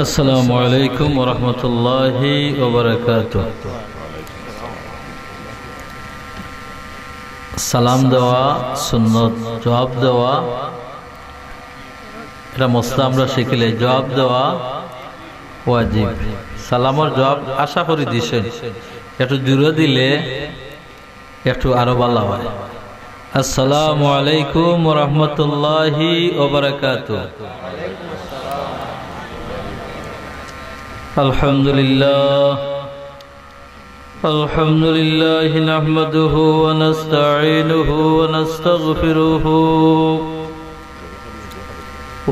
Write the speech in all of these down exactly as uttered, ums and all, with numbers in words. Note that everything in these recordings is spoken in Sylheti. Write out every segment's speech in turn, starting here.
আসসালামু আলাইকুম ওয়া রাহমাতুল্লাহি ওয়া বারাকাতুহু। সালাম দেওয়া সুন্নত, জবাব দেওয়া, এটা মসলা আমরা শিখিলে জবাব দেওয়া ওয়াজিব। সালামর জবাব আশা করি দিছেন, একটু জোরে দিলে একটু আরো ভালা হয়। আসসালামু আলাইকুম ওয়া রাহমাতুল্লাহি ওয়া বারাকাতুহু। আলহামদুলিল্লাহ। الحمد لله نحمده ونستعينه ونستغفره،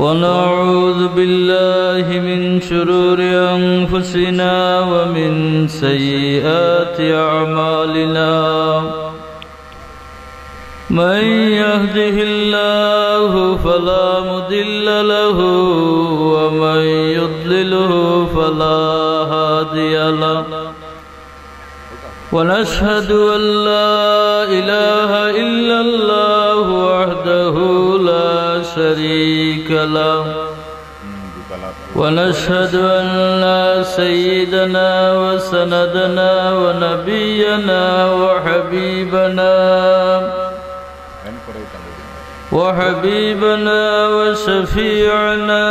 ونعوذ بالله من شرور أنفسنا ومن سيئات أعمالنا. من يهده الله فلا مضل له، ومن يضلله فلا هادي له. ونشهد أن لا إله إلا الله وحده لا شريك له. ونشهد أن سيدنا وسندنا ونبينا وحبيبنا وحبيبنا وشفيعنا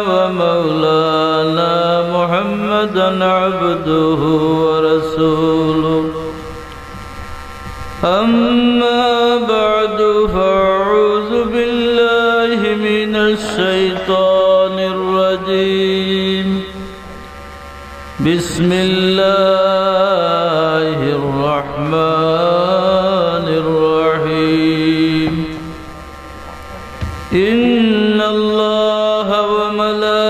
ومولانا محمدا عبده ورسوله. أما بعد، فأعوذ بالله من الشيطان الرجيم. بسم الله الرحمن الرحيم. إن الله وملائكته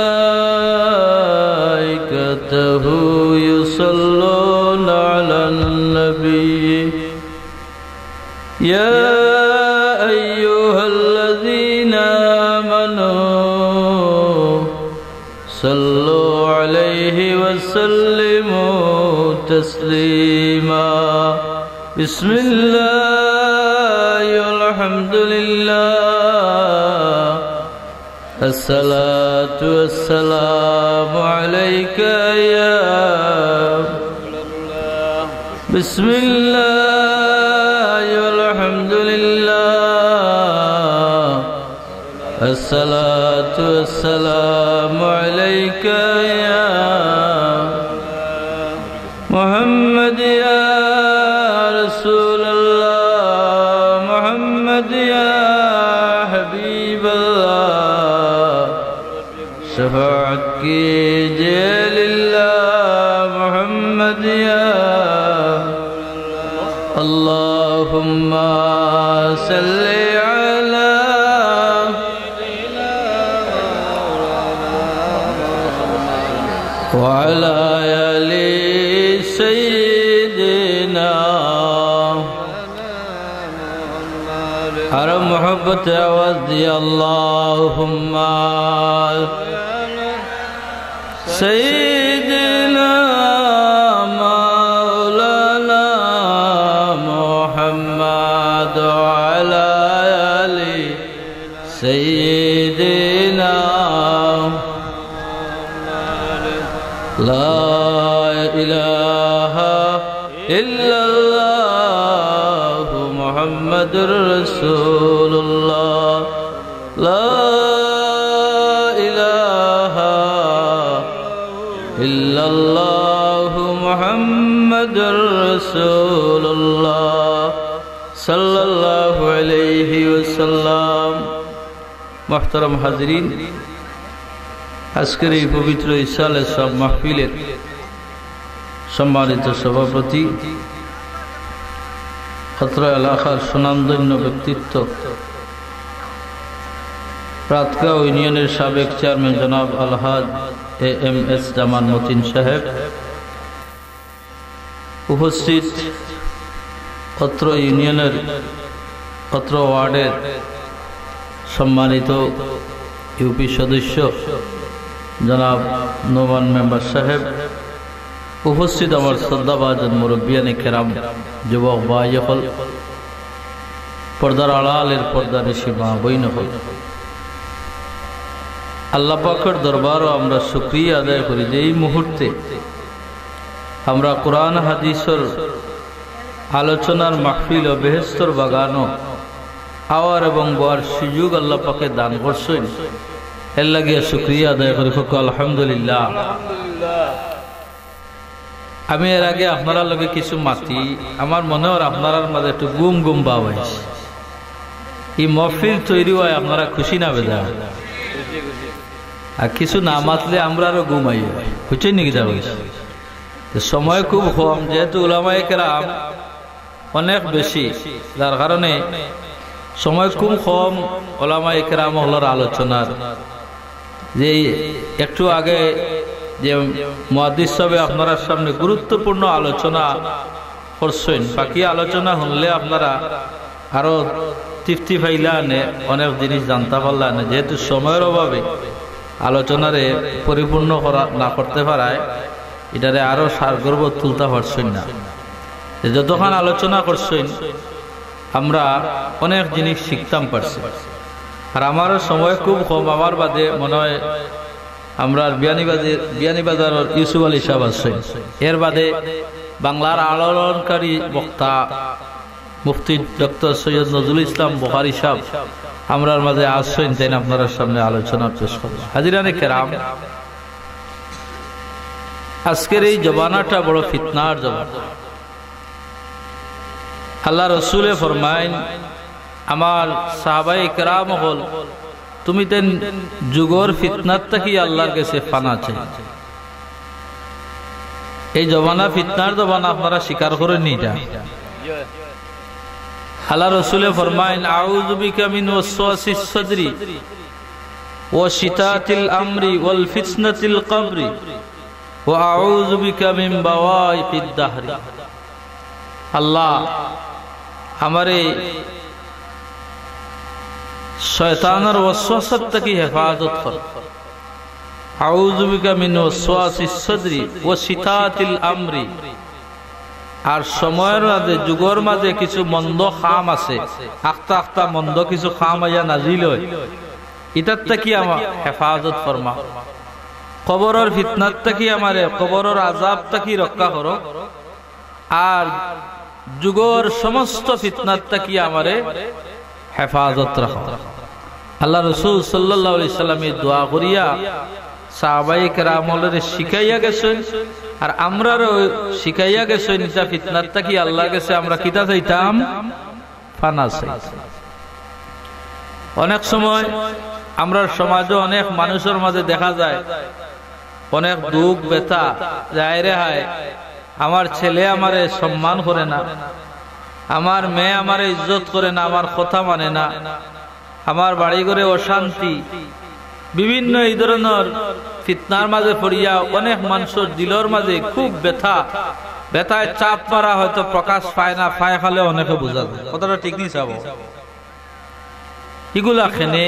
يصلون على النبي. يا أيها الذين آمنوا صلوا عليه وسلموا تسليما. بسم الله والحمد لله، الصلاة والسلام عليك يا، بسم الله والحمد لله، الصلاة والسلام عليك يا محمد، يا رسول الله محمد، يا حبيب الله، شفاعت کیجئے للہ محمد یا۔ اللهم صل على وعلى آل سيدنا۔ আরো মহব্বতে আওয়াজ দিয়া, اللهم سيدنا مولانا محمد وعلى آل سيدنا، لا إله إلا الله محمد رسول الله، لا إله إلا الله محمد رسول الله صلى الله عليه وسلم। মুহতারাম হাজিরিন, আজকের এই পবিত্র ইসালে সওয়াব মাহফিলের সম্মানিত সভাপতি, অত্র এলাকার সুনামধন্য ব্যক্তিত্ব, রাতগাঁও ইউনিয়নের সাবেক চেয়ারম্যান জনাব আলহাজ এ এম এস জামান মতিন সাহেব, উপস্থিত অত্র ইউনিয়নের, অত্র ওয়ার্ডের সম্মানিত ইউপি সদস্য জনাব নোমান মেম্বার সাহেব, উপস্থিত আমার শ্রদ্ধাভাজন মুরব্বিয়ানে কেরাম, যুবক ভাই অকল, পর্দার আড়ালের পর্দানিশি মা বইন অকল, আল্লাহ পাকর দরবারো আমরা শুকরিয়া আদায় করি যে এই মুহূর্তে আমরা কোরআন হাদিসর আলোচনার মাহফিল ও বেহেশতর বাগানো আওয়ার এবং বওয়ার সুযোগ আল্লাহ পাকে দান করছইন। এর লাগিয়া শুকরিয়া আদায় করি, কউক্কা আলহামদুলিল্লাহ। আমি এর আগে আপনারার লগে কিছু মাতি, আমার মনে অর আপনারার মাঝে একটু ঘুম ঘুম ভাব আইছে। ই মহফিল তৈরি অয় আপনারা খুশি না বেজার? আর কিছু না মাতলে আমরারও ঘুম আইবো, বুঝছইন নি কিতা কইছি? তো সময় খুব কম, যেহেতু উলামায়ে কেরাম অনেক বেশি, যার কারণে সময় খুব কম ওলামায়ে কেরাম অকলর আলোচনার। যে একটু আগে যে মুহাদ্দিস সাহেবে আপনারার সামনে গুরুত্বপূর্ণ আলোচনা করছইন, বাকি আলোচনা হুনলে আপনারা আরো তৃপ্তি পাইলা আনে, অনেক জিনিস জানতা পারলা আনে। যেহেতু সময়র অভাবে আলোচনারে পরিপূর্ণ করা, না করতে পারায় ইটারে আরো সারগর্ভ তুলতা পারছইন না। যে যতখান আলোচনা করছইন, আমরা অনেক জিনিস শিখতাম পারছি। আর আমারও সময় খুব কম, আমার বাদে মনে হয় আমরার বিয়ানীবাজার, বিয়ানীবাজারর ইউসুফ আলী সাহেব আছইন, এর বাদে বাংলার আলোড়নকারী বক্তা মুফতি ডক্টর সৈয়দ নজরুল ইসলাম বুখারী সাহেব আমরার মাঝে আছইন, তাইন আপনারার সামনে আলোচনা পেশ করবা। হাজিরানে কেরাম, আজকের এই জমানাটা বড় ফিতনার জমানা। আল্লাহ রসুলে ফরমাইন, আমার সাহাবায়ে কেরাম অকল, তুমি তাইন যুগর ফিতনার থাকি আল্লাহর গেছে পানা চাইও। এই জমানা ফিতনার জমানা, আপনারা স্বীকার করইন নি ইটা? আল্লাহ রসুলে ফরমাইন, আউযু বিকা মিন ওয়াসওয়াসিস সাদরি ওয়া শিতাতিল আমরি ওয়াল ফিতনাতিল কবরি ওয়া আউযু বিকা মিন বাওয়াইকিদ দাহরি। আল্লাহ, আমারে শয়তানর ওয়াসওয়াসার থাকি হেফাজত কর। আউযু বিকা মিন ওয়াসওয়াসিস সাদরি ওয়া শিতাতিল আমরি। আর সময়র মাঝে, যুগর মাঝে কিছু মন্দ কাম আছে, আখতা আখতা মন্দ কিছু কাম আইয়া নাজিল অয়, ইটার থাকি আমার হেফাজত ফরমা। কবরর ফিতনার থাকি আমারে, কবরর আযাব থাকি রক্ষা করো। আর যুগর সমস্ত ফিতনার থাকি আমারে হেফাজত রাখো। আল্লাহ রসুল সাল্লাল্লাহু আলাইহি সাল্লামে দোয়া করিয়া সাহাবায়ে কেরামরে শিখাইয়া গেছইন, আর আমরারও শিখাইয়া গেছইন। ইটা ফিতনার থাকি আল্লাহর গেছে আমরা কিতা চাইতাম? পানা চাইতাম। অনেক সময় আমরার সমাজো অনেক মানুষর মাঝে দেখা যায় অনেক দুখ ব্যথা, যে হায় রে হায়, আমার ছেলে আমারে সম্মান করে না, আমার মেয়ে আমারে ইজ্জত করে না, আমার কথা মানে না, আমার বাড়ি ঘরে অশান্তি, বিভিন্ন এই ধরনর ফিতনার মাঝে পড়িয়া অনেক মানুষর দিলর মাঝে খুব ব্যথা, ব্যথায় চাপ মারা, হয়তো প্রকাশ পায় না, পায় খালে অনেকে বুঝা যায়। কথাটা ঠিক নি সাব? ইগুলা কেনে?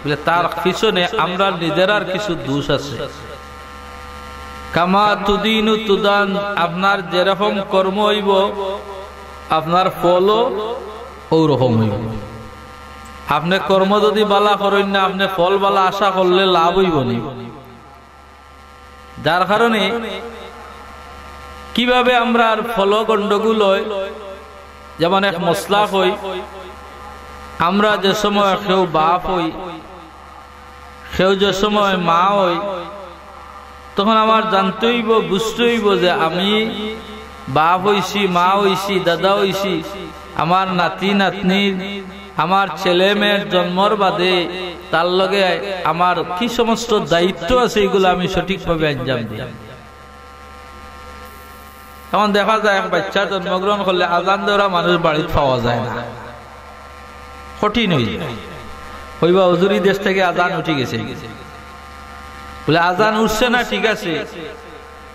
বলে, তার পিছনে আমরার নিজেরার কিছু দোষ আছে। কামা তুদিনু তুদান, আপনার যেরকম কর্ম অইবো, আপনার ফলও অউ রকম অইবো। আপনে কর্ম যুদি বালা করইন না, আপনে ফল বালা আশা করলে লাভ অইবো নি? যার কারণে কিভাবে আমরার ফলো গন্ডগোল অয়, যেমন এক মসলা কই, আমরা যে সময় কেউ বাপ অই, কেউ যে সময় মা অই, তখন আমার জানতে অইবো, বুঝতে অইবো যে আমি বাপ অইছি, মা অইছি, দাদা অইছি, আমার নাতি নাতনির, আমার ছেলে মেয়ের জন্মর বাদে তার লগে আমার কি সমস্ত দায়িত্ব আছে, এগুলা আমি সঠিকভাবে আঞ্জাম দিই। এখন দেখা যায়, এক বাচ্চা জন্মগ্রহণ করলে আজান দেওরা মানুষ বাড়িত পাওয়া যায় না, কঠিন অই যায়। কইবা, "হুজুর, ই দেশ থাকি আজান উঠি গেছে।" বলে, "আজান উঠছে না, ঠিক আছে,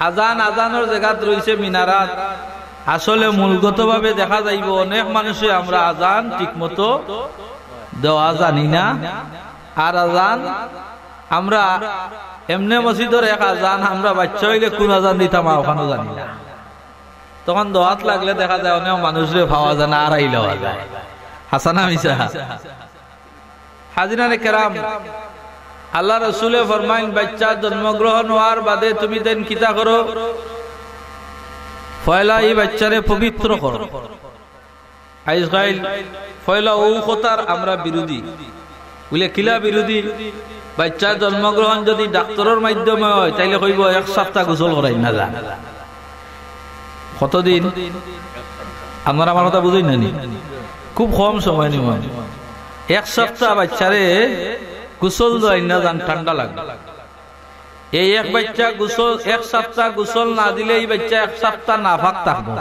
আজান আজানর জাগাত রইছে মিনারাত।" আসলে মূলগতভাবে দেখা যাইবো, অনেক মানুষে আমরা আজান ঠিকমতো দেওয়া জানি না। আর আজান আমরা এমনে মসজিদর এক আজান, আমরা বাচ্চা অইলে কুন আজান দিতাম, অখানও জানি না। তখন দোয়াত লাগলে দেখা যায় অনেক মানুষরে পাওয়া যায় না, আড়াই লওয়া যায়। হাছা না মিছা? হাজিরানে কেরাম, আল্লার রসুলে ফরমাইন, বাইচ্চা জন্মগ্রহণ অওয়ার বাদে তুমি দেন কিতা করো? পয়লা ই বাইচ্চারে পবিত্র করো। আইজকাইল পয়লা অউ কথার আমরা বিরোধী। বুলে, "কিলা বিরোধী?" বাইচ্চা জন্মগ্রহণ যুদি ডাক্তরর মাধ্যমে অয়, তাইলে কইবো, "এক সাপ্তা গোসল করাইন না যান।" কতদিন? আপনারা আমার কথা বুঝইন না নি? খুব কম সময় নিব আমি। এক সাপ্তা বাইচ্চারে গোসল দেওয়াইন না যান, ঠান্ডা লাগে। এই এক বাইচ্চা গোসল, এক সাপ্তা গোসল না দিলে ই বাইচ্চা এক সাপ্তা নাপাক থাকবো।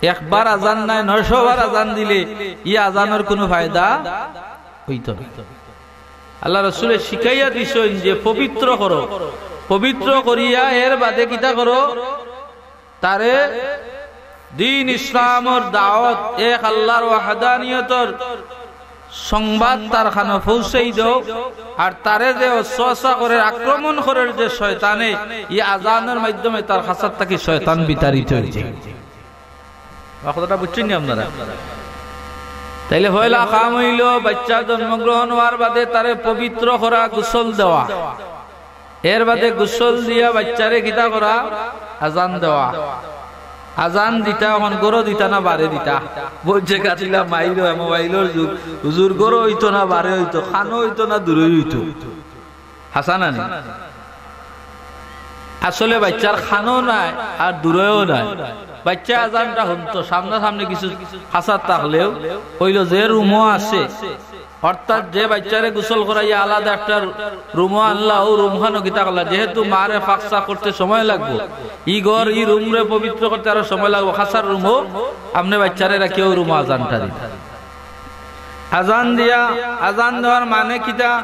একবার আজান নায়, নয়শো বার আজান দিলে ই আজানর কুনু ফায়দা অইতো না। আল্লার রসুলে শিখাইয়া দিছইন যে পবিত্র করো, পবিত্র করিয়া এর বাদে কিতা করো? তারে দ্বীন ইসলামর দাওয়াত, এক আল্লার ওয়াহদানিয়তর সংবাদ তার কানো পৌঁছাই দেও, আর তারে যে ওয়াসওয়াসা করের, আক্রমণ করের যে শয়তানে, ই আজানর মাধ্যমে তার খাঁচাত থাকি শয়তান বিতাড়িত অইযায়। কথাটা বুঝছইন নি আপনারা? তাইলে পয়লা কাম অইলো বাইচ্চা জন্মগ্রহণ অওয়ার বাদে তারে পবিত্র করা, গোসল দেওয়া। এর বাদে গোসল দিয়া বাইচ্চারে কিতা করা? আজান দেওয়া। আজান দিতা অখন ঘরো দিতা না বারে দিতা? বুঝছে কাটিলা মাইর অয়, মোবাইলর যুগ। হুজুর, ঘরো অইতো না বারে অইতো, কানো অইতো না দূরই অইতো। হাছা না নি? আসলে বাইচ্চার কানো নাই আর দূরেও নাই। বাইচ্চা আজানটা হুনতো, সামনাসামনি কিছু খাঁচাত থাকলেও অইলো যে রুমো আছে, অর্থাৎ যে বাইচ্চারে গোসল করাইয়া আলাদা একটা রুমো আনলা, অউ রুমখানো কিতা করলা, যেহেতু মারে পাকশাফ করতে সময় লাগবো, ই ঘর, ই রুমরে পবিত্র করতে আরো সময় লাগবো, খাঁচার রুমো আপনে বাইচ্চারে রাখিয়া অউ রুমো আজানটা দিন। আজান দিয়া, আজান দেওয়ার মানে কিতা?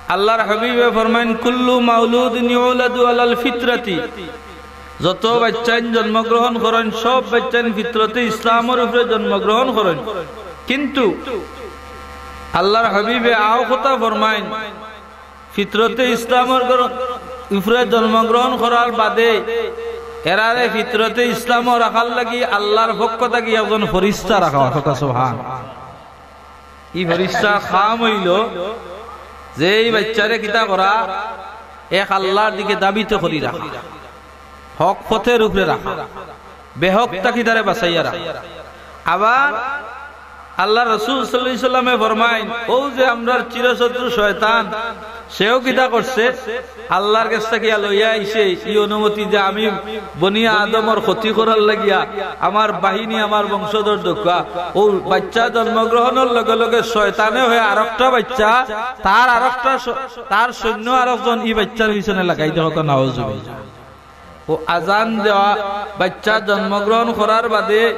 আল্লার হাবিবে ফরমাইন, "কুল্লু মাউলুদিন ইউলাদু আলাল ফিতরাতি।" যত বাইচ্চাইন জন্মগ্রহণ করইন, সব বাইচ্চাইন ফিতরতে ইসলামর উপরে জন্মগ্রহণ করইন। কিন্তু আল্লার হাবিবে আও কথা ফরমাইন, ফিতরতে ইসলামর গর-, উপরে জন্মগ্রহণ করার বাদে এরারে ফিতরতে ইসলামো রাখার লাগি আল্লার পক্ষ থাকি একজন ফিরিস্তা রাখা অয়। সুবহান। ই ফিরিস্তার কাম অইলো যে ই বাইচ্চারে কিতা করা, এক আল্লার দিকে ধাবিত করি রাখা, হক পথর উপরে রাখা, বেহক থাকি তারে বাঁচাইয়া রাখা। আবার আল্লার রসুল সাল্লাল্লাহু আলাইহি ওয়াসাল্লামে ফরমাইন, অউ যে আমরার চিরশত্রু শয়তান, সেও কিতা করছে, আল্লার গেছ থাকি লইয়া আইছে ই অনুমতি যে আমি বনি আদমর ক্ষতি করার লাগিয়া আমার বাহিনী, আমার বংশধর দক্কা, অউ বাইচ্চা জন্মগ্রহণর লগে লগে শয়তানে অয় আরকটা বাইচ্চা, তার আরকটা স-, তার সৈন্য আরকজন ই বাইচ্চার পিছনে লাগাই দেয়। নাউজুবিল্লাহ। অউ আজান দেওয়া, বাইচ্চা জন্মগ্রহণ করার বাদে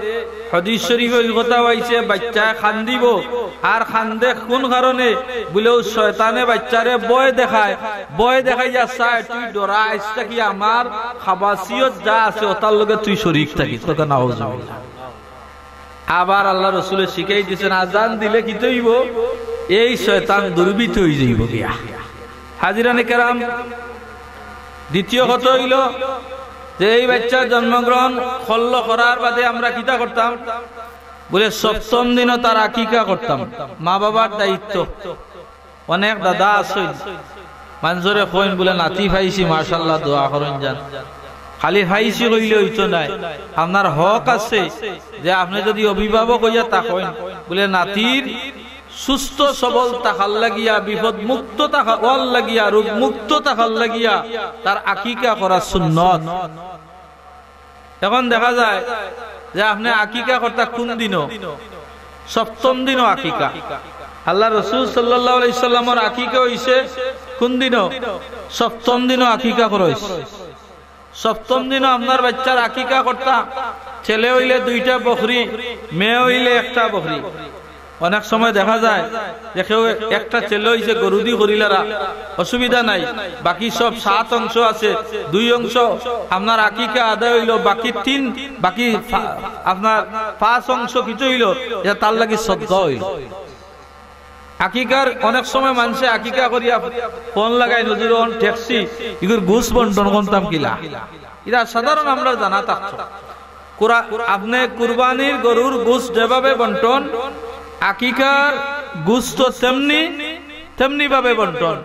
হাদিস শরীফো ই কথা আইছে, বাইচ্চায় কান্দিবো। আর কান্দে কুন কারণে? বুলে অউ শয়তানে বাইচ্চারে ভয় দেখায়, ভয় দেখাইয়া চায়, "তুই ডরা, আইজ থাকি আমার খাবাসিয়ত যা আছে, অতার লগে তুই শরিক থাকিস।" নাউজুবিল্লাহ। আবার আল্লার রসুলে শিখাই দিছইন, আজান দিলে কিতা অইবো? এই শয়তান দুর্বৃত্ত অইযাইবো গিয়া। হাজিরানে কেরাম, দ্বিতীয় কথা অইলো যে এই বাইচ্চা জন্মগ্রহণ করলো, করার বাদে আমরা কিতা করতাম? বুলে সপ্তম দিনো তার আকিকা করতাম। মা বাবার দায়িত্ব। অনেক দাদা আছইন, মানষরে কইন বুলে, "নাতি পাইছি, মাশাআল্লাহ, দোয়া করইন যান।" খালি পাইছি কইলে অইতো নায়, আপনার হক আছে যে আপনে যুদি অভিভাবক অইয়া থাকইন, বুলে নাতির সুস্থ সবল থাকার লাগিয়া, বিপদ মুক্ত থাকা, অওয়ার লাগিয়া, রোগ মুক্ত থাকার লাগিয়া তার আকিকা করা সুন্নত। এখন দেখা যায় যে আপনে আকিকা করতা কুন দিনো? সপ্তম দিনো আকিকা। আল্লার রসুল সাল্লাল্লাহু আলাইহি ওয়াসাল্লামর আকিকা অইছে কুন দিনো? সপ্তম দিনো আকিকা করা অইছে। সপ্তম দিনো আপনার বাইচ্চার আকিকা করতা, ছেলে অইলে দুইটা বকরি, মেয়ে অইলে একটা বকরি। অনেক সময় দেখা যায় যে কেউ একটা ছেলে অইছে, গরুদি করিলারা, অসুবিধা নাই, বাকি সব সাত অংশ আছে, দুই অংশ আপনার আকিকা আদায় অইলো, বাকি তিন, বাকি ফা-, আপনার পাঁচ অংশ কিতা অইলো, ইটা তার লাগি সদকা অইলো। আকিকার অনেক সময় মানষে আকিকা করিয়া ফোন লাগাইন, "হুজুর, অন ঠেকছি, ইগুর গোস্ত বন্টন করতাম কিলা?" ইটা সাধারণ আমরার জানা থাকতো। কুরা-, আপনে কুরবানির গরুর গোস্ত যেভাবে বন্টন, আকিকার গোস্ত তেমনি তেমনি ভাবে বন্টন।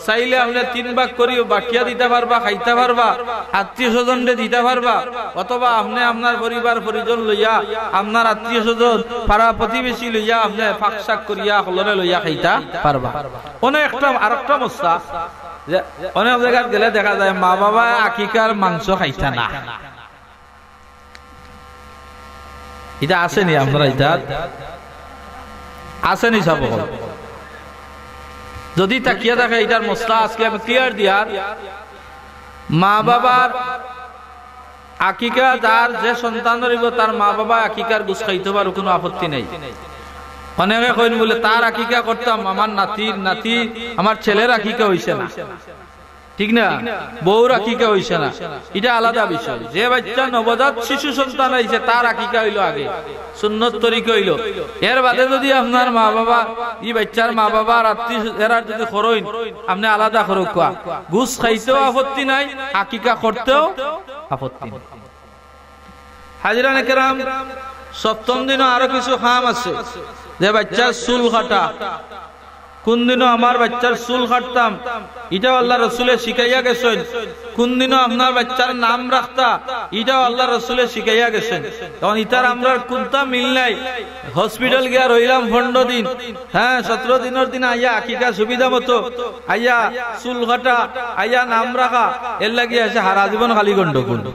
চাইলে আপনে তিন ভাগ করিও বাটিয়া দিতা পারবা, খাইতা পারবা, আত্মীয় স্বজনরে দিতা পারবা, অথবা আপনে আপনার পরিবার পরিজন লইয়া, আপনার আত্মীয় স্বজন, পাড়া প্রতিবেশী লইয়া আপনে ফাঁক শাক করিয়া হকলরে লইয়া খাইতা পারবা। অনেক একটা, আরেকটা মসলা যে অনেক জাগাত গেলে দেখা যায় মা বাবায় আকিকার মাংস খাইতা না। ইটা আছে নি আপনারা ইটা? আছে নি সাব? যদি থাকিয়া থাকে, ইটার মসলা আজকে আমি clear দিয়ার। মা বাবার আকিকা, যার যে সন্তান অইবো, তার মা বাবা আকিকার গোশ খাইতো পারো, কুনু আপত্তি নাই। অনেকে কইন বুলে, "তার আকিকা করতাম, আমার নাতির নাতি, আমার ছেলের আকিকা অইছে না।" ঠিক না? বউর আকিকা অইছে না, ইটা আলাদা বিষয়। যে বাইচ্চা নবজাত শিশু সন্তান অইছে, তার আকিকা অইলো আগে, সুন্নত তরিকা অইলো। এর বাদে যদি আপনার মা বাবা, ই বাইচ্চার মা বাবা আর আত্মীয় এরা যদি করইন, আপনে আলাদা করউক্কা। গোশ খাইতেও আপত্তি নাই, আকিকা করতেও আপত্তি নাই। হাজিরানে কেরাম, সপ্তম দিনও আরো কিছু কাম আছে, যে বাইচ্চার চুল কাটা। কুন দিনও আমার বাইচ্চার চুল কাটতাম, ইটাও আল্লার রসুলে শিখাইয়া গেছইন। কুন দিনও আপনার বাইচ্চার নাম রাখতা, ইটাও আল্লার রসুলে শিখাইয়া গেছইন। তখন ইতার আমরার কুনতা মিল নাই? হসপিটাল গিয়া রইলাম পনরো দিন, হ্যাঁ, সতরো দিনর দিন আইয়া আকিকা সুবিধা মতো, আইয়া চুল কাটা, আইয়া নাম রাখা, এর লাগি আছে হারা জীবন খালি গন্ডগোল।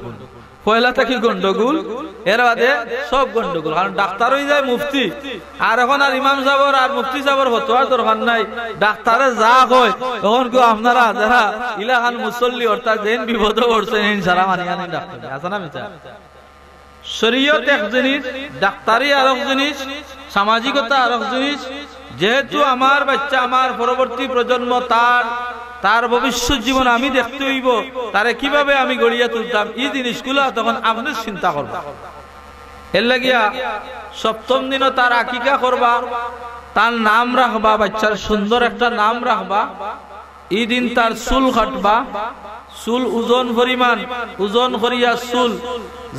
পয়লা থাকি গন্ডগোল, এর বাদে সব গন্ডগোল। কারণ ডাক্তার অই যায় মুফতি, আর এখন আর ইমাম সাবর আর মুফতি সাবর ফতোয়ার দরকার নাই। ডাক্তারে যা কয়, তখন কেউ আপনারা যারা ইলাখান মুসল্লি, অর্থাৎ যেন বিপদে পড়ছেন, এইন সারা মানিয়া নেন ডাক্তার। আছে না মিছা? শরীয়ত এক জিনিস, ডাক্তারি আরক জিনিস, সামাজিকতা আরক জিনিস। যেহেতু আমার বাইচ্চা, আমার পরবর্তী প্রজন্ম, তার, তার ভবিষ্যৎ জীবন আমি দেখতে অইবো, তারে কিভাবে আমি গড়িয়া তুলতাম, ই জিনিসগুলা তখন আপনে চিন্তা করবা। এর লাগিয়া সপ্তম দিনও তার আকিকা করবা, তার নাম রাখবা, বাইচ্চার সুন্দর একটা নাম রাখবা। ই দিন তার চুল কাটবা, চুল ওজন পরিমাণ, ওজন করিয়া চুল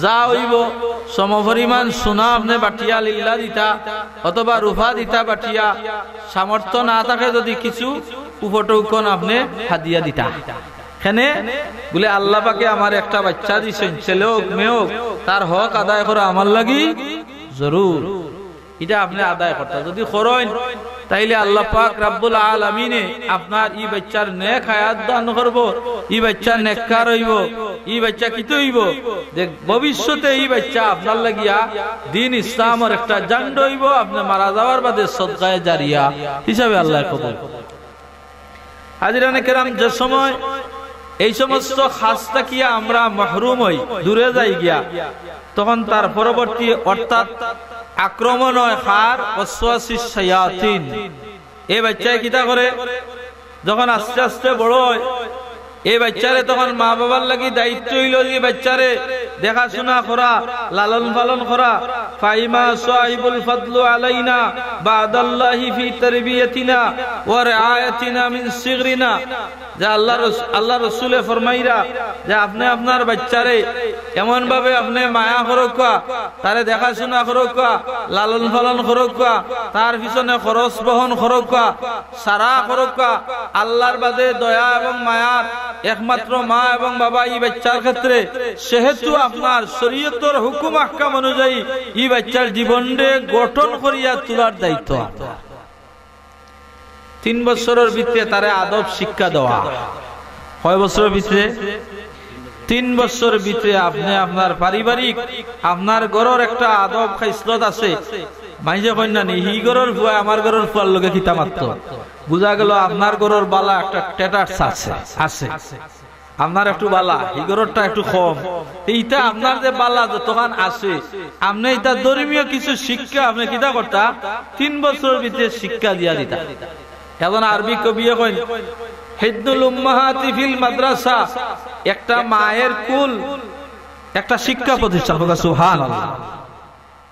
যা অইবো, সমপরিমাণ সোনা আপনে বাটিয়া লিল্লা দিতা, অথবা রূপা দিতা বাটিয়া, সামর্থ্য না থাকে যদি কিছু উপটৌকন আপনে হাদিয়া দিতা। কেনে বুলে, আল্লা পাকে আমার একটা বাইচ্চা দিছইন, ছেলে অউক, মেয়ে অউক, তার হক আদায় করা আমার লাগি জরুর। ইটা আপনে আদায় করতা। যদি করইন, তাইলে আল্লা পাক রাব্বুল আলামিনে আপনার ই বাইচ্চার নেক হায়াত দান করবো, ই বাইচ্চা নেককার অইবো, ই বাইচ্চা কিতা অইবো, যে ভবিষ্যতে ই বাইচ্চা আপনার লাগিয়া দিন ইসলামর একটা ঝান্ডা অইবো, আপনে মারা যাওয়ার বাদে সদকায়ে জারিয়া হিসাবে আল্লায় কবুল। হাজিরানে কেরাম, যে সময় এই সমস্ত কাজ থাকিয়া আমরা মাহরুম অই, দূরে যাই গিয়া, তখন তার পরবর্তী অর্থাৎ আক্রমণ অয় কার? ওয়াসওয়াসিস শায়াতিন। এই বাইচ্চায় কিতা করে? যখন আস্তে আস্তে বড় অয়, এই বাইচ্চারে তখন মা বাবার লাগি দায়িত্ব অইলো যে বাইচ্চারে দেখাশুনা করা, লালন পালন করা। ফাইমা সাহিবুল ফাদলু আলাইনা বাদাল্লাহি ফি তারবিয়াতিনা ওয়া রিআয়াতিনা মিন সিগরিনা। যে আল্লার রস-, আল্লার রসুলে ফরমাইরা যে আপনে আপনার বাইচ্চারে এমন ভাবে আপনে মায়া করউক্কা, তারে দেখাশুনা করউক্কা, লালন পালন করউক্কা, তার পিছনে খরচ বহন করউক্কা, সারা করউক্কা। আল্লার বাদে দয়া এবং মায়ার একমাত্র মা এবং বাবা ই বাইচ্চার ক্ষেত্রে। সেহেতু আপনার শরীয়তর হুকুম আহকাম অনুযায়ী ই বাইচ্চার জীবনরে গঠন করিয়া তুলার দায়িত্ব আপনার। তিন বছরর ভিতরে তারে আদব শিক্ষা দেওয়া। কয় বছরর ভিতরে? তিন বছরর ভিতরে আপনে আপনার পারিবারিক, আপনার ঘরর একটা আদব খাইসলত আছে। মাইনষে কইন না নি, "হি ঘরর ফুয়ায় আমার ঘরর ফুয়ার লগে কিতা মাততো?" বুঝা গেল আপনার ঘরর বালা একটা status আছে, আছে। আপনার একটু বালা, হি ঘররটা একটু কম। তে ইতা আপনার যে বালা যতখান আছে, আপনে ইতা ধর্মীয় কিছু শিক্ষা আপনে কিতা করতা? তিন বছরর ভিতরে শিক্ষা দিয়া দিতা। একজন আরবি কবিয়ে কইন, "হিদনুল উম্মাহাতি ফিল মাদ্রাসা", একটা মায়ের কুল একটা শিক্ষা প্রতিষ্ঠান। কউক্কা সুবহানাল্লাহ।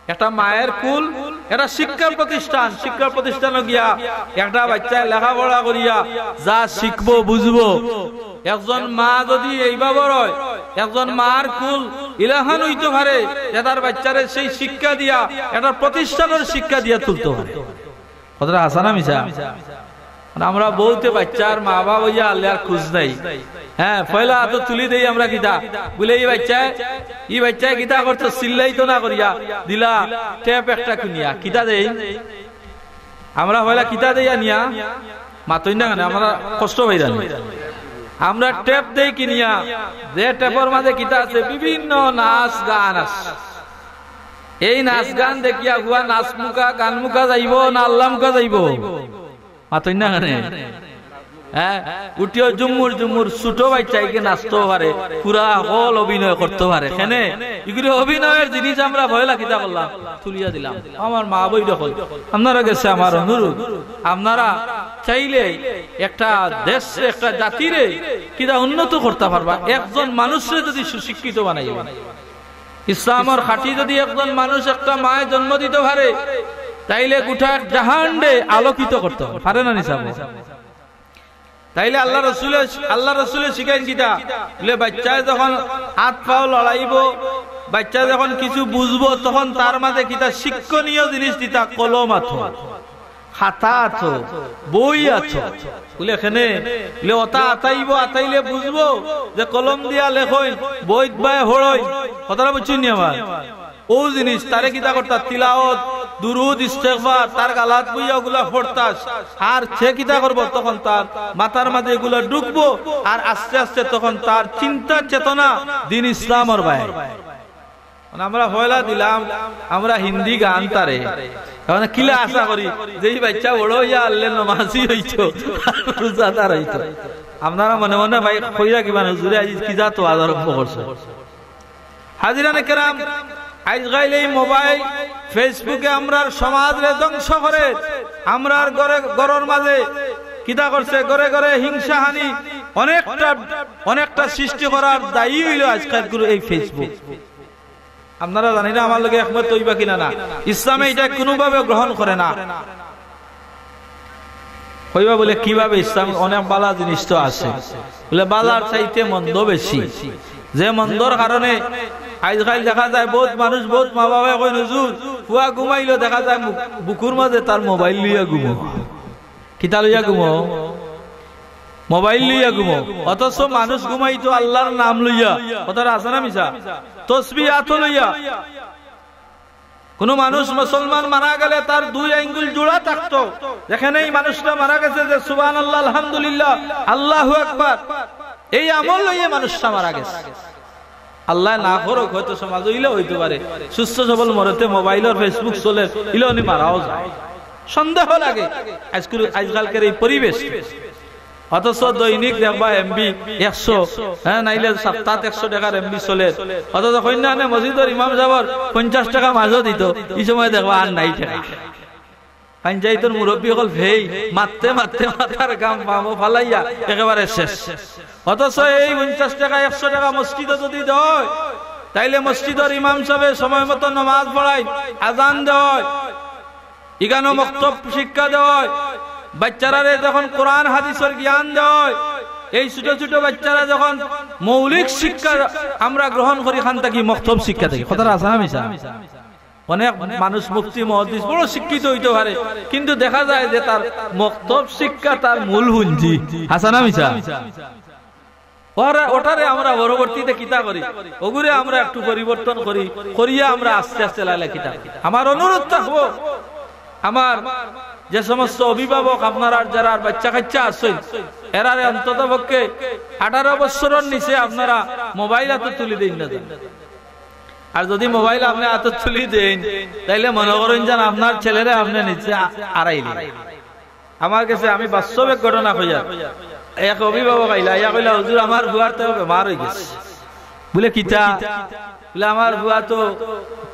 একটা মায়ের কুল, একটা শিক্ষা প্রতিষ্ঠান। শিক্ষা প্রতিষ্ঠানো গিয়া একটা বাইচ্চায় লেখাপড়া করিয়া যা শিখবো, বুঝবো। একজন মা যদি এইভাবে অয়, একজন মার কুল ইলাখান অইতো পারে যে তার বাইচ্চারে সেই শিক্ষা দিয়া, একটা প্রতিষ্ঠানর শিক্ষা দিয়া তুলতো পারে। কথাটা হাছা না মিছা? আমরা বউতে বাইচ্চার মা বাপ অইয়া আল্লার খুঁজ নাই। হ্যাঁ, পয়লা আতো তুলি দেই আমরা কিতা, বুলে ই বাইচ্চায়, ই বাইচ্চায় কিতা করতো, চিল্লাইতো না করিয়া দিলা টেপ একটা কিনিয়া। কিতা দেই আমরা পয়লা, কিতা দেই আনিয়া? মাতইন না কেনে, আমরা কষ্ট পাইরানি। আমরা টেপ দেই কিনিয়া, যে টেপর মাঝে কিতা আছে, বিভিন্ন নাচ গান আছে। এই নাচ গান দেখিয়া ফুয়া নাচ মুখা, গান মুখা যাইবো না আল্লা মুখা যাইবো? মাতইন না কেনে? হ্যাঁ, উঠিও জুমুর জুমুর, ছোট বাইচ্চাইগে নাচতেও পারে, পুরা হল অভিনয় করতেও পারে। কেনে? ইগুলি অভিনয়র জিনিস আমরা পয়লা কিতা করলাম, তুলিয়া দিলাম। আমার মা বইন অকল, আপনারা গেছে আমার অনুরোধ, আপনারা চাইলে একটা দেশরে, একটা জাতিরে কিতা উন্নত করতা পারবা, একজন মানুষরে যদি সুশিক্ষিত বানাইবা। ইসলামর খাঁটি যদি একজন মানুষ একটা মায় জন্ম দিতো পারে, তাইলে গোটা এক জাহানরে আলোকিত করতো পারে। পারে না নি সাব? তাইলে আল্লা রসুলে, আল্লা রসুলে শিখাইন কিতা? বুলে, বাইচ্চায় যখন আত পাও লড়াইবো, বাইচ্চায় যখন কিছু বুঝবো, তখন তার মাঝে কিতা শিক্ষণীয় জিনিস দিতা, কলম আতো, খাতা আতো, বই আতো। বুলে, কেনে? বুলে, অতা আতাইবো, আতাইলে বুঝবো যে কলম দিয়া লেখইন, বইত বায় পড়ইন। কথাটা বুঝছইন নি আমার? অউ জিনিস তারে কিতা করতা, তিলাওত, দুরুদ, ইস্তেগফার, তার গালাত বইয়া অগুলা পড়তা। আর সে কিতা করবো, তখন তার মাথার মাঝে এগুলা ঢুকবো, আর আস্তে আস্তে তখন তার চিন্তা চেতনা দিন ইসলামর বায়। মানে, আমরা পয়লা দিলাম, আমরা হিন্দি গান তারে। এখন কিলা আশা করি যে ই বাইচ্চা বড় অইয়া আল্লে নমাজি অইতো, রোজাদার অইতো। আপনারা মনে মনে ভাই কইরা কিবা, হুজুরে আইজ কি জাত ওয়াজ আরম্ভ করছে। হাজিরানে কেরাম, আইজকাইল এই মোবাইল, Facebook-এ আমরার সমাজরে ধ্বংস করে, আমরার ঘরে, ঘরর মাঝে কিতা করছে, ঘরে ঘরে হিংসাহানি অনেকটা, অনেকটা সৃষ্টি করার দায়ী অইলো আইজকাইলকুর এই Facebook। আপনারা জানি না আমার লগে একমত অইবা কিনা না, ইসলামে ইটা কুনুভাবে গ্রহণ করে না। কইবা বুলে, "কিভাবে? ইসলাম অনেক বালা জিনিস তো আছে।" বুলে, "বালার চাইতে মন্দ বেশি।" যে মন্দর কারণে আইজকাইল দেখা যায় বউত মানুষ, বউত মা বাবায় কইন, "হুজুর, ফুয়া ঘুমাইলো, দেখা যায় মু-, বুকুর মাঝে তার মোবাইল লইয়া ঘুমো।" কিতা লইয়া ঘুমো? মোবাইল লইয়া ঘুমো। অথচ মানুষ ঘুমাইতো আল্লার নাম লইয়া। কথাটা আছে না মিছা? তসবি আতো লইয়া। কুনু মানুষ মুসলমান মারা গেলে তার দুই আঙ্গুল জোড়া থাকতো। যেখানে এই মানুষটা মারা গেছে যে সুবহানাল্লাহ, আলহামদুলিল্লাহ, আল্লাহু আকবার, এই আমল লইয়া মানুষটা মারা গেছে। আল্লায় না করুক, হয়তো সমাজো ইলা অইতো পারে, সুস্থ সবল মরতে মোবাইলর Facebook চলের, ইলা উনি মারাও যায়। সন্দেহ লাগে আইজকুর, আইজকালকের এই পরিবেশ। অথচ দৈনিক দেখবা MB একশো, হ্যাঁ, নাইলে সপ্তাহত একশো টেকার MB চলের। অথচ কইন্যাহানে মসজিদর ইমাম সাবর পঞ্চাশ টেকা মাঝে দিত, ই সময় দেখবা আর নাই টেকা। পঞ্চায়েতর মুরব্বি অকল ফেই, মাততে মাততে মাথার ঘাম পাও ফালাইয়া একেবারে শেষ। অথচ এই পঞ্চাশ টেকা, একশো টেকা মসজিদো যদি দেয়, তাইলে মসজিদর ইমাম সাবে সময় মতো নমাজ পড়াইন, আজান দেয়, ইখানো মক্তব শিক্ষা দেয়, বাচ্চারারে যখন কোরআন হাদিসর জ্ঞান দেয়, এই ছোট ছোট বাচ্চারা যখন মৌলিক শিক্ষা আমরা গ্রহণ করি, খান থাকি মক্তব শিক্ষা থাকি। কথাটা আছে না মিছা? অনেক মানুষ মুফতি মুহাদ্দিস বড় শিক্ষিত অইতো পারে, কিন্তু দেখা যায় যে তার মক্তব শিক্ষা তার মূল পুঞ্জি। হাছা না মিছা? ওরা, ওটারে আমরা পরবর্তীতে কিতা করি, ওগুরে আমরা একটু পরিবর্তন করি, করিয়া আমরা আস্তে আস্তে লাইলা কিতা করি। আমার অনুরোধ থাকবো, আমার যে সমস্ত অভিভাবক আপনারা যারা বাচ্চা কাচ্চা আছেন, এরারে অন্তত পক্ষে আঠারো বছরর নিচে আপনারা মোবাইল আতো তুলি দেইন না। আর যদি মোবাইল আপনে আতো তুলি দেইন, তাইলে মনে করইন যেন আপনার ছেলেরে আপনে নিচে আ-, আড়াইলে। আমার গেছে আমি বাস্তব এক ঘটনা কইয়ার। এক অভিভাবক আইলা, আইয়া কইলা, "হুজুর, আমার ফুয়ার তো বেমার অইগেছে।" বুলে, "কিতা?" বুলে, "আমার ফুয়া তো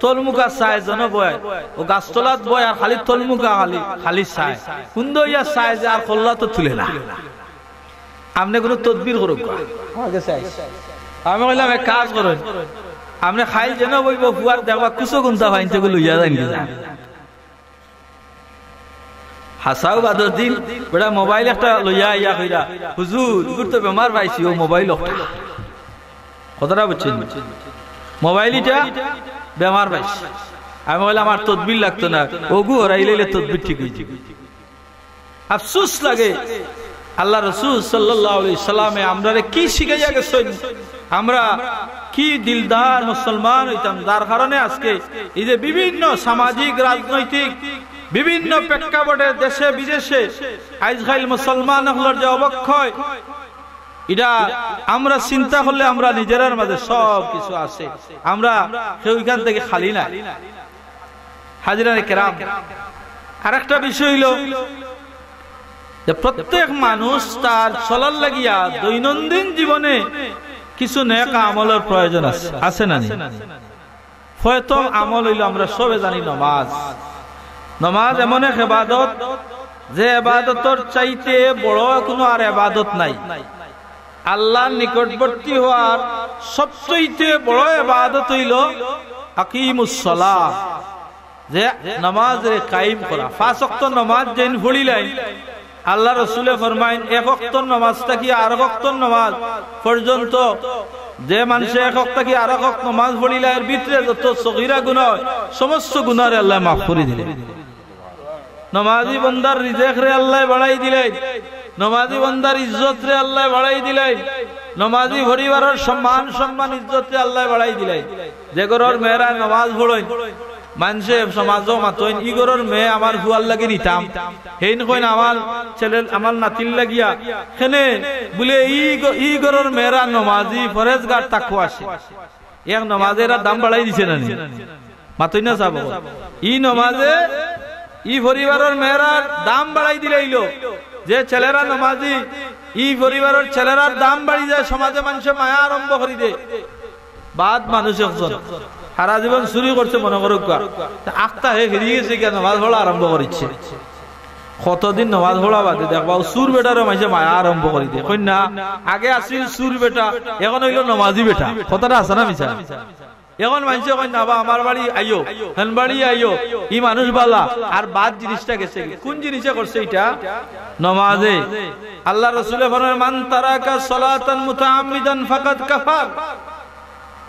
তলমুখা চায়, যেন বয়, অউ গাছতলাত বয় আর খালি তলমুখা খালি, খালি চায়। কুন্দ অইয়া চায় যে আর কল্লা তো তুলে না।" আপনে কুনু তদবির করউক্কা। আমার গেছে আইছে। আমি কইলাম, "এক কাজ করইন, আপনে খাইল যেন বইবো, ফুয়ার দেখবা কুচো কুন্তা পাইন, তেগু লইয়া যাইন গি যান।" হাছাউ বাদর দিন বেটা মোবাইল একটা লইয়া আইয়া কইরা, "হুজুর, ইগুর তো বেমার পাইছি, অউ মোবাইল একটা।" কথাটা বুঝছইন? মোবাইল ইটা বেমার পাইছি। আমি কইলাম, "আর তদবির লাগতো না, অগু হরাইলে তদবির ঠিক অইযিবো।" আফসোস লাগে, আল্লাহ রসুল সাল্লাল্লাহু আলাইহি সাল্লামে আমরারে কি শিখাইয়া গেছেন, আমরা কি দিলদার মুসলমান হইতাম, যার কারণে আজকে এই যে বিভিন্ন সামাজিক, রাজনৈতিক, বিভিন্ন প্রেক্ষাপটে দেশে বিদেশে আইজকাইল মুসলমান অকলর যে অবক্ষয়, এটা আমরা চিন্তা করলে আমরা নিজেরার মাঝে সব কিছু আছে, আমরা কেউ এখান থেকে খালি নাই। হাজিরানে কেরাম, আরেকটা বিষয় হইল যে প্রত্যেক মানুষ তার চলার লাগিয়া দৈনন্দিন জীবনে কিছু নেক আমলের প্রয়োজন আছে, আছে না নি? প্রথম আমল হইল, আমরা সবে জানি, নমাজ। নমাজ এমন এক এবাদত, যে এবাদতর চাইতে বড় কোনো আর এবাদত নাই। আল্লাহর নিকটবর্তী হওয়ার সবচেয়ে বড় এবাদত হইল আকিমুস সালাহ, যে নামাজরে কায়েম করা। পাঁচ ওয়াক্ত নামাজ যেইন পড়িলাইন, আল্লাহ রসুলে ফরমাইন, এক ওয়াক্ত নামাজ থাকি আর এক ওয়াক্ত নামাজ পর্যন্ত যে মানুষে এক ওয়াক্ত থাকি আর এক ওয়াক্ত নামাজ পড়িলা, এর ভিতরে যত সগীরা গুনাহ হয়, সমস্ত গুনাহরে আল্লাহ মাফ করি দিলে। নমাজি বন্দার রিজেকরে আল্লাহ বাড়াই দিলাইন, নমাজি বন্দার ইজ্জতরে আল্লাহ বাড়াই দিলাইন, নমাজি পরিবারর সম্মান, সম্মান, ইজ্জতরে আল্লাহ বাড়াই দিলাইন। যে ঘরর মেয়েরা নমাজ পড়ইন, মানষে সমাজও মাতইন, "ই ঘরর মেয়ে আমার ফুয়ার লাগি নিতাম।" হেইন কইন, "আমার ছেলে, আমার নাতির লাগিয়া।" কেনে বুলে, "ই ঘ-, ই ঘরর মেয়েরা নমাজি, পরেজগার, তাকওয়াশীল।" এক নমাজে এরার দাম বাড়াই দিছে না নি? মাতইন না সাব। ই নমাজে ই পরিবারর মেয়েরার দাম বাড়াই দিলাইলো। যে ছেলেরা নমাজি, ই পরিবারর ছেলেরার দাম বাড়ি যায়, সমাজে মানষে মায়া আরম্ভ করি দে। বাদ মানুষ একজন সারা জীবন চুরি করছে, মনে করউক্কা, আখতা হে ফিরি গেছে গিয়া, নমাজ পড়া আরম্ভ করিছে। কতদিন নমাজ পড়া বাদে দেখবা, অউ চুর বেটারও মানষে মায়া আরম্ভ করি দে। কইন না, আগে আছিল চুর বেটা, এখন হইল নমাজি বেটা। কথাটা হাছা না মিছা? এখন মানষে কইন না, "বা, আমার বাড়ি আইও, হেন বাড়ি আইও, ই মানুষ বালা।" আর বাদ জিনিসটা গেছে কি? কোন জিনিসে করছে ইটা? নমাজে। আল্লাহ রসুলে ফরমায়, "মান তারাকা সালাতান মুতাআম্মিদান ফাকাদ কাফার।"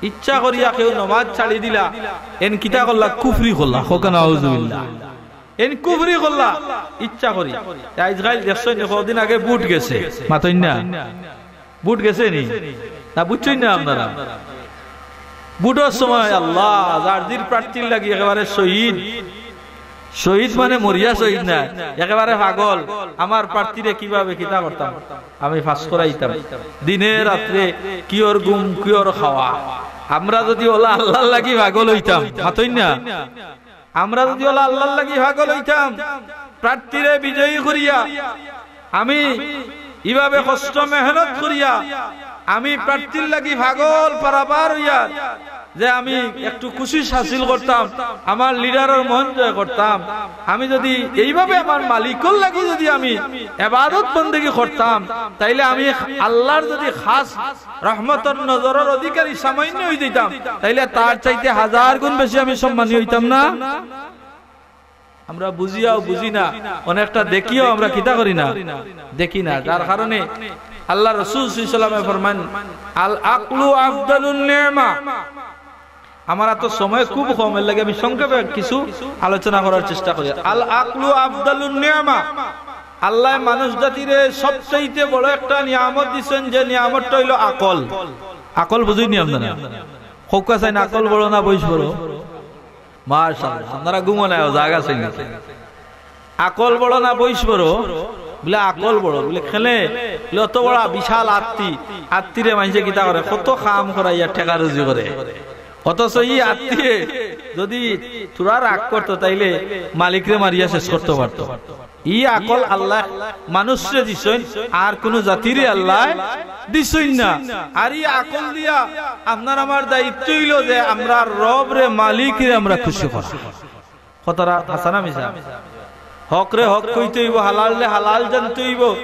ইচ্ছা করিয়া কেউ নমাজ ছাড়ি দিলা, এন কিতা করলা? কুফরি করলা। কউক্কা নাউজুবিল্লাহ। এন কুফরি করলা, ইচ্ছা করি। আইজকাইল দেখছইন নি, কদিন আগে ভোট গেছে, মাতইন না? ভোট গেছে নি? না, বুঝছইন না আপনারা? ভোটর সময় আল্লাহ, যার জির প্রার্থীর লাগি একেবারে শহীদ। শহীদ মানে মরিয়া শহীদ না, একেবারে পাগল। আমার প্রার্থীরে কিভাবে কিতা করতাম, আমি পাস করাইতাম। দিনে রাত্রে কিওর ঘুম, কিওর খাওয়া। আমরা যদি অলা আল্লাহর লাগি পাগল অইতাম, মাতইন না? আমরা যদি অলা আল্লাহর লাগি পাগল অইতাম, প্রার্থীরে বিজয়ী করিয়া, আমি ইভাবে কষ্ট মেহনত করিয়া, আমি প্রার্থীর লাগি পাগল পারাপার অইয়া, যে আমি একটু খুশি হাসিল করতাম, আমার লিডারর মন জয় করতাম, আমি যদি এইভাবে আমার মালিকর লাগি যদি আমি এবাদত বন্দেগি করতাম, তাইলে আমি আল্লাহর যদি খাস রহমতর নজরর অধিকারী সামান্য অই যাইতাম, তাইলে তার চাইতে হাজার গুণ বেশি আমি সম্মানী অইতাম না? আমরা বুঝিয়াও বুঝি না, অনেকটা দেখিয়াও আমরা কিতা করি না, দেখি না। যার কারণে আল্লাহ রসুল সাল্লাল্লাহু আলাইহি ওয়াসাল্লামে ফরমান, "আল আকলু আফদালুন নি'মা।" আমার তো সময় খুব কম, এর লাগি আমি সংক্ষেপে কিছু আলোচনা করার চেষ্টা করি। আল আকলু আফদালুন নি'মা। আল্লাহ মানুষ জাতিরে সবচাইতে বড় একটা নিয়ামত দিছেন, যে নিয়ামতটা হইল আকল। আকল বুঝইন নি আপনারা? কউক্কা চাইন, আকল বড় না বয়স বড়? মাশাআল্লাহ, আপনারা ঘুমো নাই, জাগা চাইন। আকল বড় না বয়স বড়? বুলে, "আকল বড়।" বুলে, "কেনে?" বুলে, "অত বড় বিশাল আত্তি, আত্তিরে মানষে কিতা করে, কত কাম করাইয়া টেকা রুজি করে। অথচ ই আত্তিয়ে যদি থুড়া রাগ করতো, তাইলে মালিকরে মারিয়া শেষ করতো পারতো।" ই আকল আল্লাহ মানুষরে দিছইন, আর কুনু জাতিরে আল্লাহ দিছইন না। আর ই আকল দিয়া আপনার আমার দায়িত্ব অইল যে আমরা রবরে, মালিকরে আমরা খুশি করা। কথাটা হাছা না মিছা? হকরে হক কইতে অইব, হালালরে হালাল জানতে অইব,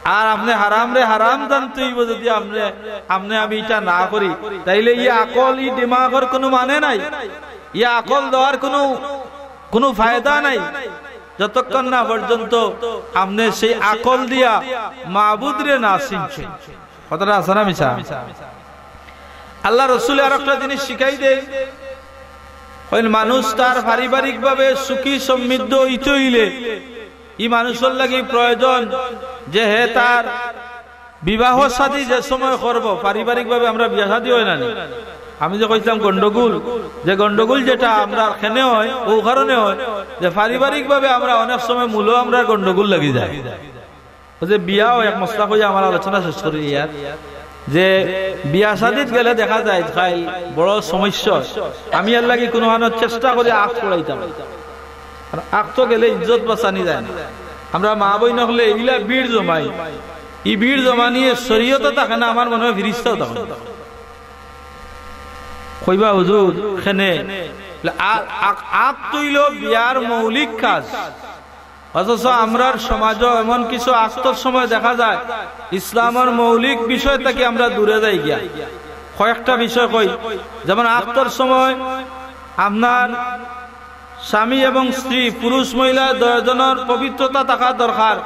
আর আপনে হারামরে হারাম জানতে অইব। যদি আপনে, আপনে আমি ইটা না করি, তাইলে ই আকল, ই দিমাগর কুনু মানে নাই, ই আকল দেওয়ার কুনু, কুনু ফায়দা নাই, যতক্ষণ না পর্যন্ত আপনে সেই আকল দিয়া মাবুদরে না চিনছইন। কথাটা হাছা না মিছা? আল্লাহ রসুলে আর একটা জিনিস শিখাই দেয়, কইন, মানুষ তার পারিবারিকভাবে সুখী সমৃদ্ধ অইতে অইলে ই মানুষর লাগি প্রয়োজন যে হে তার বিবাহ শাদী যে সময় করব, পারিবারিকভাবে আমরা বিয়া শাদী অয় না নি? আমি যে কইছিলাম গন্ডগোল, যে গন্ডগোল যেটা আমরা কেনে অয়, অউ কারণে অয় যে পারিবারিকভাবে আমরা অনেক সময় মূলো আমরা গন্ডগোল লাগি যায়। অউ যে বিয়াও এক মসলা কইয়া আমার আলোচনা শেষ করি ইয়ার, যে বিয়া শাদীত গেলে দেখা যায় খাইল বড় সমস্যা অয়। আমি এর লাগি কুনুখানো চেষ্টা করি আখ পড়াইতাম, আর আখ তো গেলে ইজ্জত বাঁচানি যায় না। আমরা মা বইন অকলে ইলা ভিড় জমাই, ই ভিড় জমানিয়ে শরীয়তও থাকে না, আমার মনে অয় ফিরিস্তাও থাকে না। কইবা হুজুর কেনে? আ-, আ-, আখ তো অইলো বিয়ার মৌলিক কাজ। অথচ আমরার সমাজও এমন কিছু আখতর সময় দেখা যায় ইসলামর মৌলিক বিষয় থাকি আমরা দূরে যাই গিয়া। কয়েকটা বিষয় কই, যেমন আখতর সময় আপনার স্বামী এবং স্ত্রী, পুরুষ মহিলা দুইজনর পবিত্রতা থাকা দরকার।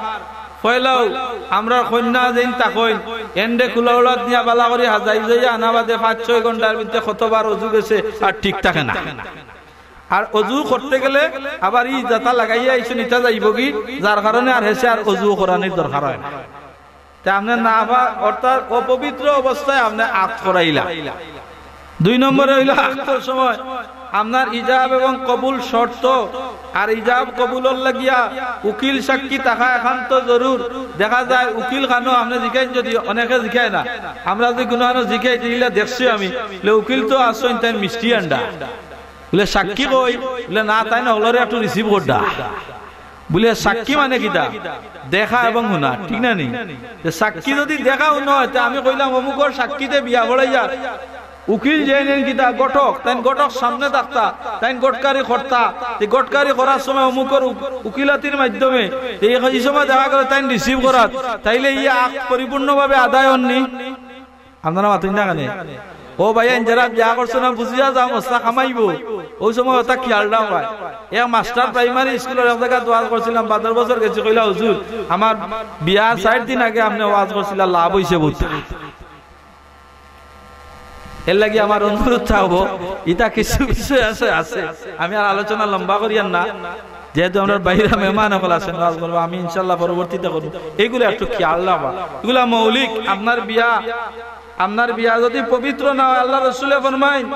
পয়লাউ আমরা কইন্যা যেইন থাকইন, এনরে কুলাউড়াত নিয়া বালা করি হাজাই যাইয়া আনা বাদে পাঁচ ছয় ঘন্টার ভিতরে কতবার অজু গেছে আর ঠিক থাকে না। আর অজু করতে গেলে আবার ই যেটা লাগাইয়া আইছইন ইটা যাইবগি, যার কারণে আর হেষে আর অজু করানির দরকার অয় না। তে আপনে না পা-, অর্থাৎ অপবিত্র অবস্থায় আপনে আখ করাইলা। দুই নম্বরে অইলো আখতর সময় আপনার ইজাব এবং কবুল শর্ত, আর ইজাব কবুলর লাগিয়া উকিল সাক্ষী থাকা একান্ত জরুর। দেখা যায় উকিল খানো আপনে জিকাইন, যদি অনেকে জিকায় না, আমরা যদি কুনুখানো জিকাই দিলা দেখছি আমি, লে উকিল তো আছইন তাইন মিষ্টি আন্ডা। বুলে, "সাক্ষী কই?" বুলে, "না, তাইন হকলরে একটু receive করডা।" বুলে, "সাক্ষী মানে কিতা?" দেখা এবং হুনা, ঠিক না নি? তে সাক্ষী যদি দেখা হুনা অয়, তে আমি কইলাম, "অমুকর সাক্ষীতে বিয়া পড়াইয়া।" উকিল যেইন কিতা ঘটক, তাইন ঘটক সামনে থাকতা, তাইন ঘটকারি করতা, তে ঘটকারি করার সময় অমুকর উ-, উকিলাতির মাধ্যমে, তে এই, এই সময় দেখা গেল তাইন receive করাত, তাইলে ই আখ পরিপূর্ণভাবে আদায় অর নি। আপনারা মাতইন না কেনে? ও ভাইয়াইন, যারা বিয়া করছো না, বুঝিয়া যাও, মসলা কামাইবো। অউ সময় অতা খিয়াল রাখবা। এক মাস্টার প্রাইমারি স্কুলর এক জাগাত ওয়াজ করছিলাম, বাদর বছর গেছি, কইলা, "হুজুর, আমার বিয়ার চাইর দিন আগে আপনে ওয়াজ করছিলা, লাভ অইছে বউত।" এর লাগি আমার অনুরোধ থাকবো, ইতা কিছু বিষয় আছে, আছে। আমি আর আলোচনা লম্বা করিয়ার না। যেহেতু আমরার বাইরা মেহমান অকল আছইন, ওয়াজ করবো, আমি ইনশাআল্লাহ পরবর্তীতে করবো। এইগুলা একটু খিয়াল রাখবা, এগুলা মৌলিক। আপনার বিয়া, আপনার বিয়া যদি পবিত্র না অয়, আল্লার রসুলে ফরমাইন,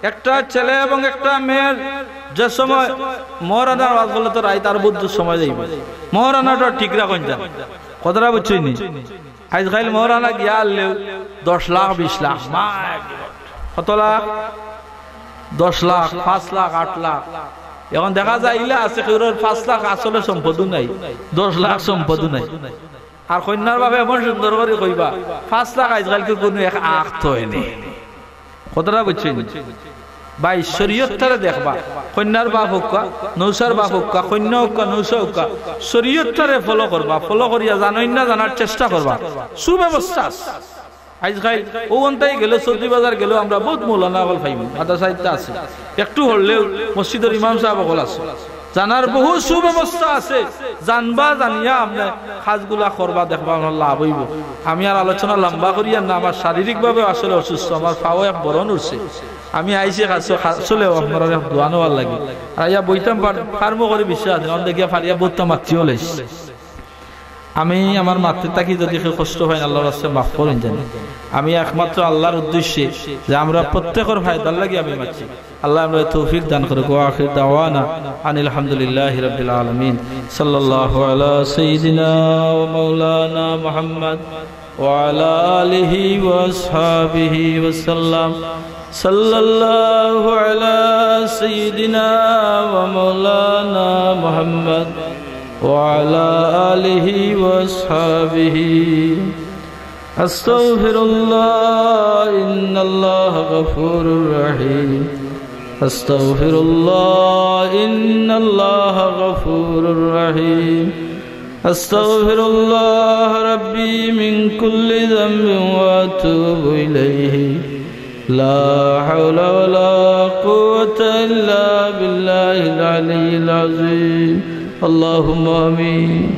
একটা ছেলে এবং একটা মেয়ের যে সময় মোহরানার ওয়াজ করলে তো রাইত আর বউত সময় যাইবো। মোহরানাটা ঠিক রাখইন যান, কথাটা বুঝছইন নি? আইজকাইল মোহরানা গিয়া আনলেও দশ লাখ, বিশ লাখ, মাই গড। কত লাখ? দশ লাখ, পাঁচ লাখ, আট লাখ। এখন দেখা যায় ইলা আছে, কেউর পাঁচ লাখ আসলে সম্পদও নাই, দশ লাখ সম্পদও নাই। আর কইন্যার বাপে এমন সুন্দর করি কইবা, "পাঁচ লাখ আইজকাইল কুনু এক আখ তো অয় নি।" কথাটা বুঝছইন নি? ভাই, শরীয়তটারে দেখবা। কইন্যার বাপ হউক্কা, নৌসার বাপ হউক্কা, কইন্যা হউক্কা, নৌসা হউক্কা, শরীয়তটারে follow করবা, follow করিয়া জানইন না জানার চেষ্টা করবা। সুব্যবস্থা আছে। আইজকাইল অউ অন্তাই গেলে, চৌধুরী বাজার গেলেও আমরা বউত মৌলানা অকল পাইমু, মাদ্রাসা ইতা আছে। একটু হরলেও মসজিদর ইমাম সাব অকল আছে। জানার বহু সুব্যবস্থা আছে। জানবা, জানিয়া আপনে কাজগুলা করবা, দেখবা আপনার লাভ অইবো। আমি আর আলোচনা লম্বা করিয়ার না, আমার শারীরিকভাবে আসলে অসুস্থ, আমার পাও এক বড় নড়ছে। আমি আইছি কাছে, আসলে আপনারার এক দোয়া নেওয়ার লাগি। আর আইয়া বইতাম পার-, পারমু করি বিশ্বাস আছে, অখন দেখিয়া ফারিয়া বউততা মাতিও লাইছি। আমি আমার মাততে থাকি যদি কেউ কষ্ট পাইন, আল্লার ওয়াস্তে মাফ করইন জানি। আমি একমাত্র আল্লার উদ্দেশ্যে, যে আমরা প্রত্যেকর ফায়দার লাগি আমি মাতছি। আল্লায় আমরারে তৌফিক দান করউক। ওয়া আখির দাওয়ানা আনিল হামদুলিল্লাহি রাব্বিল আলামিন। সাল্লাল্লাহু আলা সাইয়্যিদিনা ওয়া মাওলানা মুহাম্মদ ওয়া আলা আলিহি ওয়া আসহাবিহি ওয়া সাল্লাম। সাল্লাল্লাহু আলা সাইয়্যিদিনা ওয়া মাওলানা মুহাম্মদ ওয়া আলা আলিহি ওয়া আসহাবিহি। أستغفر الله، إن الله غفور رحيم. أستغفر الله، إن الله غفور رحيم. أستغفر الله ربي من كل ذنب وأتوب إليه. لا حول ولا قوة إلا بالله العلي العظيم. اللهم آمين.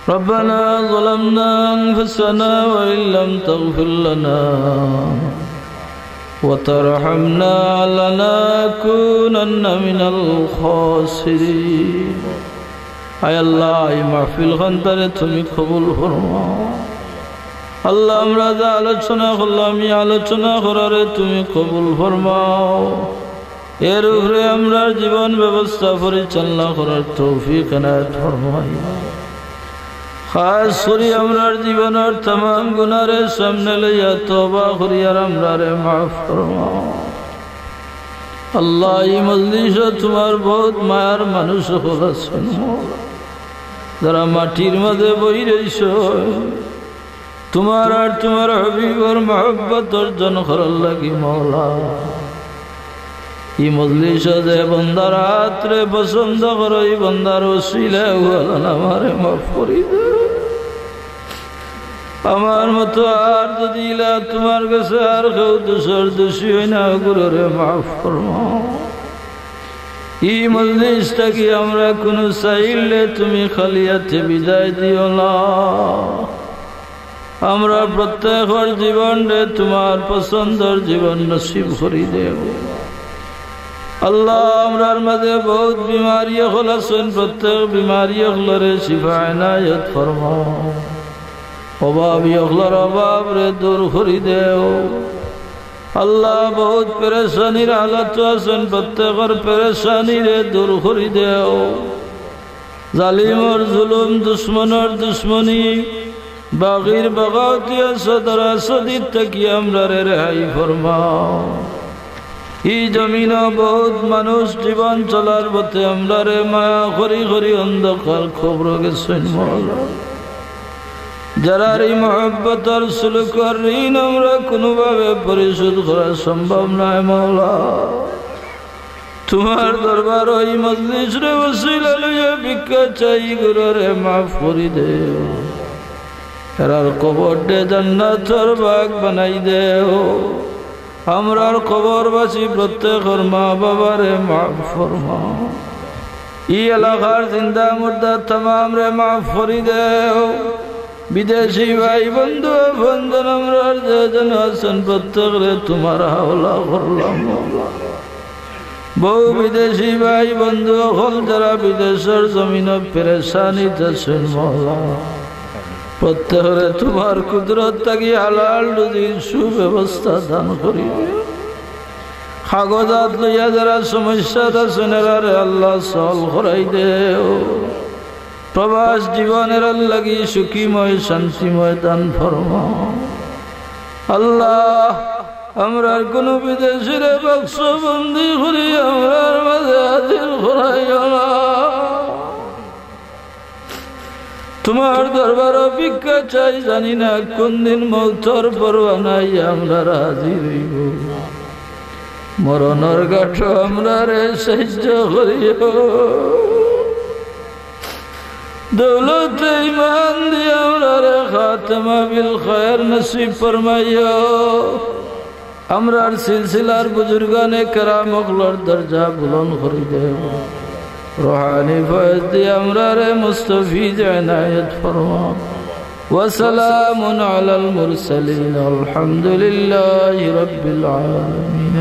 ربنا ظلمنا أنفسنا وإن لم تغفر لنا وترحمنا لنكونن من الخاسرين. আয় আল্লাহ, এই মাহফিল খানতারে তুমি কবুল ফরমাও। আল্লাহ, আমরা যে আলোচনা করলাম, এই আলোচনা করারে তুমি কবুল ফরমাও। এর উপরে আমরার জীবন ব্যবস্থা পরিচালনা করার তৌফিক এনায়েত ফরমাইও। খাস করি আমরার জীবনর তামাম গুনারে সামনে লইয়া তওবা করিয়ার আমরারে মাফ ফরমাও। আল্লাহ, এই মজলিসো তোমার বহুত মায়ার মানুষ অকল আছইন, যারা মাটির মাঝে বই রইছইন, তোমার আর তোমার হাবিবর মহব্বত অর্জন করার লাগি, মওলা। এই মজলিসো যে বন্দার আতরে পছন্দ করো, এই বন্দার উসিলায় আল্লাহ আমারে মাফ করি দেও। আমার মতো আর যদি ইলা তোমার কাছে আর কেউ দুষর দুষী অই না, অগুরে মাফ ফরমাও। এই মজলিস থাকি আমরা কুনু চাইলে তুমি খালি আতে বিদায় দিও না। আমরা প্রত্যেকর জীবনরে তোমার পছন্দর জীবন নসিব করি দেও। আল্লাহ, আমরার মাঝে বহুত বিমারি অকল আছইন, প্রত্যেক বিমারি অকলরে শিফা এনায়েত ফরমাও। অভাবী অকলর অভাবরে দূর করি দেও। আল্লাহ, বহুত পেরেশানির হালাতো আছইন, প্রত্যেকর পেরেশানিরে দূর করি দেও। জালিমর জুলুম, দুশমনর দুশমনি, বাগীর বাগাওতি, হাসদর হাসদি থাকি আমরারে রেহাই ফরমাও। এই জমিনো বহুত মানুষ জীবন চলার পথে আমরারে মায়া করি করি অন্ধকার কবরো গেছইন, মওলা। যারার এই মহব্বতর সুলুকর ঋণ আমরা কুনুভাবে পরিশোধ করা সম্ভব নায়, মওলা। তোমার দরবারো এই মজলিসরে উসিলা লইয়া ভিক্ষা চাই, অগুরে মাফ করি দেও। এরার কবররে জান্নাতর বাগ বানাই দেও। আমরার কবরবাসী প্রত্যেকর মা বাবারে মাফ ফরমাও। এই এলাকার জিন্দা মুর্দা তামামরে মাফ করি দেও। বিদেশি ভাই বন্ধু আপনজন আমরার যে যেন আছইন, প্রত্যেকরে তোমার হাওলা করলাম, মওলা। বহু বিদেশি ভাই বন্ধু অকল যারা বিদেশর জমিনো পেরেশানিত আছইন, মওলা, প্রত্যেকরে তোমার কুদরত থাকি হালাল রুজির সুব্যবস্থা দান করি দেও। কাগজাত লইয়া যারা সমস্যাত আছইন, এরারে আল্লাহ সহল করাই দেও। প্রবাস জীবন এরার লাগি সুখীময়, শান্তিময় দান ফরমাও। আল্লাহ, আমরার কুনু বিদেশিরে বাক্সবন্দি করি আমরার মাঝে হাজির করাইও না। তোমার দরবারো ভিক্ষা চাই, জানি না কুন দিন মউতর পরওয়ানা আইয়া আমরার হাজির অইবো। মরণর ঘাটো আমরারে সাহায্য করিও। দৌলতে ঈমান দিয়া আমরারে খাতেমা বিল খায়ের নসিব ফরমাইও। আমরার সিলসিলার বুজুর্গানে কেরাম অকলর দরজা বুলন্দ করি দেও। রুহানি ফয়েজ দিয়া আমরারে মুস্তাফিজ এনায়েত ফরমাও। وسلام على المرسلين والحمد لله رب العالمين.